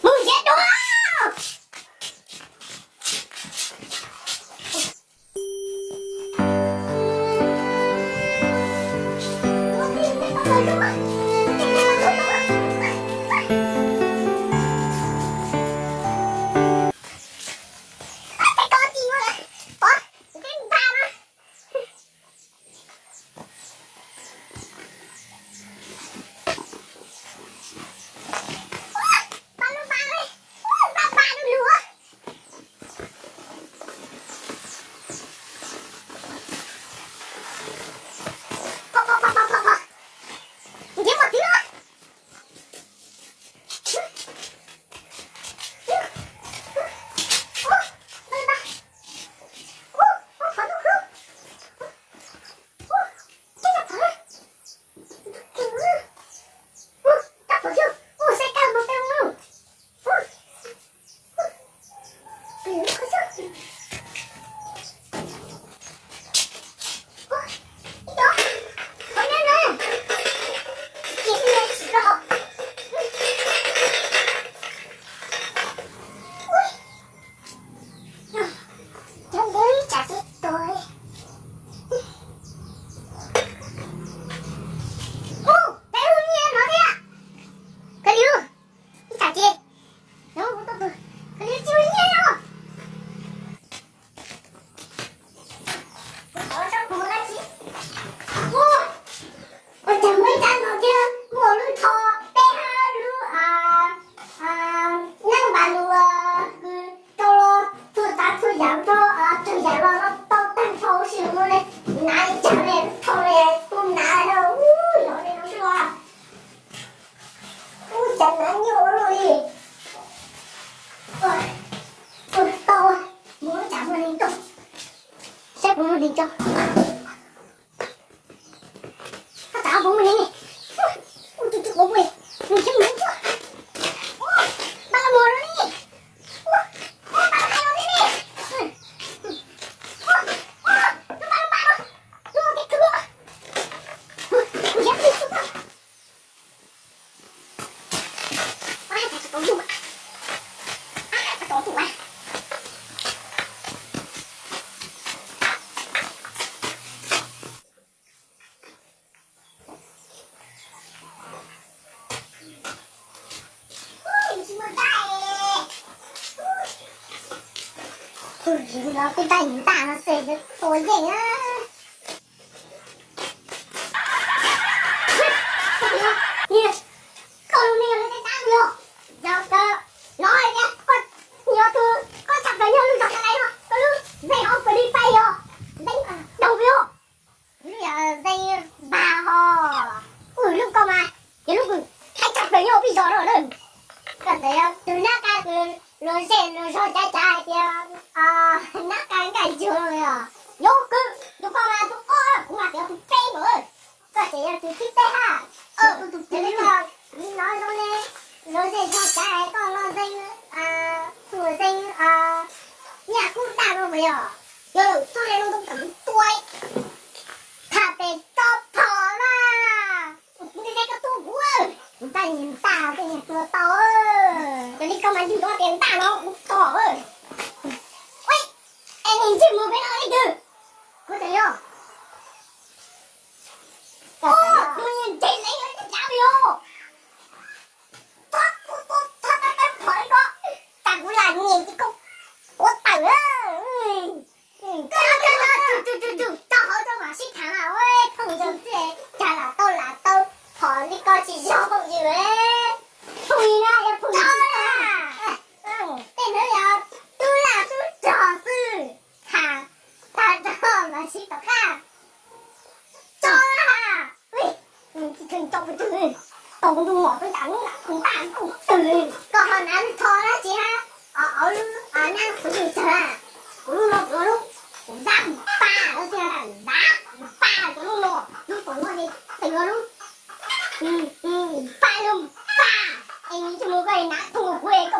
Mus nrhiav dua. Ua cas muaj ib rab no thiab muaj lub tho peb hab lub neej npa lus kws rau los txhua tsav txhua yam rau txhua yam los tau tag nrho huv si ua le. Nav li cas le tho le kuj nav ub yog le no xwb los. Ub cas nav nyuaj ua luaj li. Tau, mus lub tsam muaj neeg nrog, saib puas muaj neeg nrog. Koj tsam puas muaj neeg ne? Ub, tus twg quav puas, nws tsis muaj. Ub, npaj los mus los li. Ub, ub, npaj los hais los li ne. Ub, ub, npaj los npaj los, ub, ub, ub, ub, ub, ub, ub, Tus no kuj ntaj ntaj no xwb tua yeej na. Koj lub neej yog lub teb tab yog, yog koj, no tias koj, yog tus koj tshaj plaws yog lub zog txhais tais no, koj lub zeeg ho puas li pais yog zeeg daug yog, lub yog zeeg npag ho, kuv lub koj mas yog lub kws tshaj plaws nyob peb zos no na. Koj txawm yog tus nab qa kws luag zej luag zog cav cav hais tias nab qa nkaj ntsuag los yog, yog koj, yog koj mas tus ob, kuv mas tseem yog tus peb nkaus. Koj tseem yog tus thib peb hab. Tus peb no zoo li luag zej zog cav hais koj los zeeg, tus zeeg nyiaj kub daj no mas yog, yog lawm txhob hais lus ntau kom kuv tua, tham pem tso phom na. Kuv nti nti koj tua kuv, kuv ntaj nyiag ntaj tej niag tua tau, yog li koj mas ntswg ntua tias ntaj no kuv tom. Es niag ntsej muag peb no leej twg? Kuv tseem yog. Tus niag ntseg leej yog cav yog. Thov, thov, thov, thov, thov, thov, thov, tas kuv lam nyiam ces koj quav tawm. Koj, koj, koj, tus, tus, tus, tus rau hauv rau mam sib tham mas, phooj ywg xwb, cas lam tau lam tau phom li koj tsis yog phooj ywg. Phooj ywg na, yog phooj ywg na. Tej hnub yog tub laj tub rog xwb, tham tag rau mam sib tom qab. Tso ha. Tsis kheev tso pes tsawg, tau ntuj mom peb nram lub nram koog ntaj koog twg li. Koj ho nav lub tho dab tsi hab, auv lub nab xwb li tsawg a? Kuv lub no kuv lub, kuv ntab npaj lub xwb, ntab npaj cov lub no, lub tom no ces txawm yog lub npaj lub npaj. Es ntsej muag koj nav thooj kuv es koj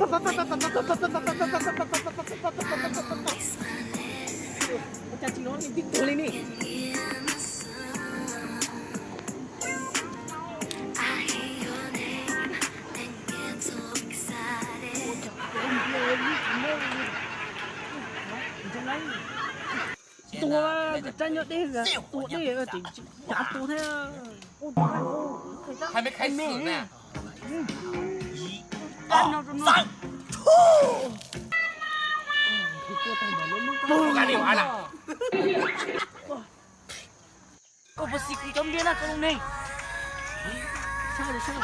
Ua cas tsis hnov li tib tug li ne. Ua cas ua li tsis muaj li. Rab nyob deb, tua deb ces tsis kav tua thiab. 还没开始呢。一、二、三，出！不跟你玩了。 Koj puas xis kuv cov npe na koj lub neej? Sab li sab,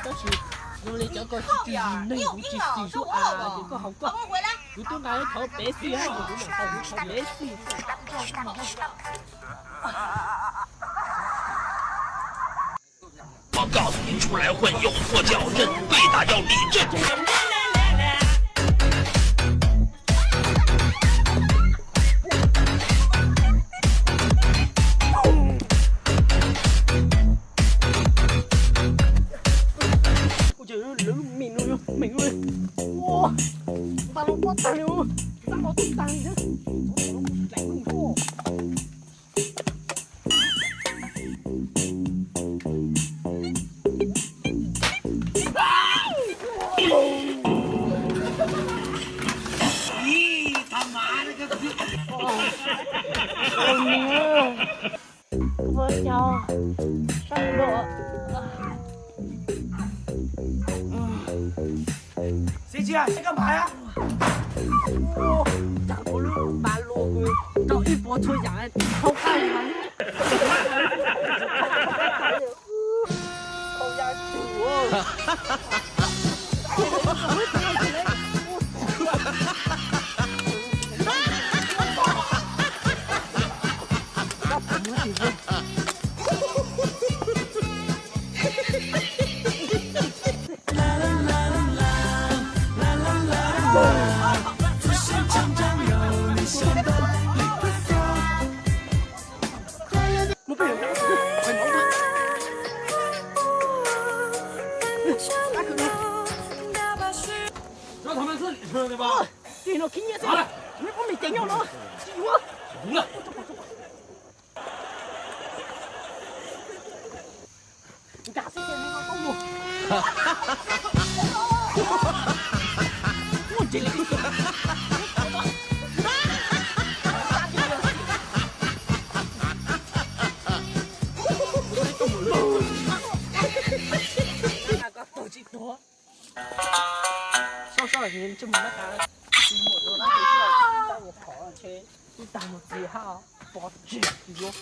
tab sis zoo li cov ko tsis tsis neeg, kuv tsis xis suab a, ces koj haus koj. Kuv twb nqa thov pem xij, kuv mam haus kuv thov pem xij. 我告诉你，出来混有错觉，人被打要理正。 Ua cas lawv lub mis no yog meem ua, ua, nta los pob tag li, nta los tib tag li thiab. Ua cas sab nrho. Xib Tsia, seb koj npam a. Ua cas kuv lub npam luaj, rau ib puas txhua yam tsis thaub qab li mas. Mus pem, pem mov. Rau thov me xwb, tim no khib nyiab xwb, me pub me ceev nyob no tsis yuav. Nkag xwb ces mus no koj mus. Sab sab ntsej muag nab qa, tsis muaj dua lab tus xyaj tsis tab ua phom ntshe ib tag mus txiv hab pov tseg yuav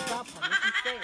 kab phom ntsib teb.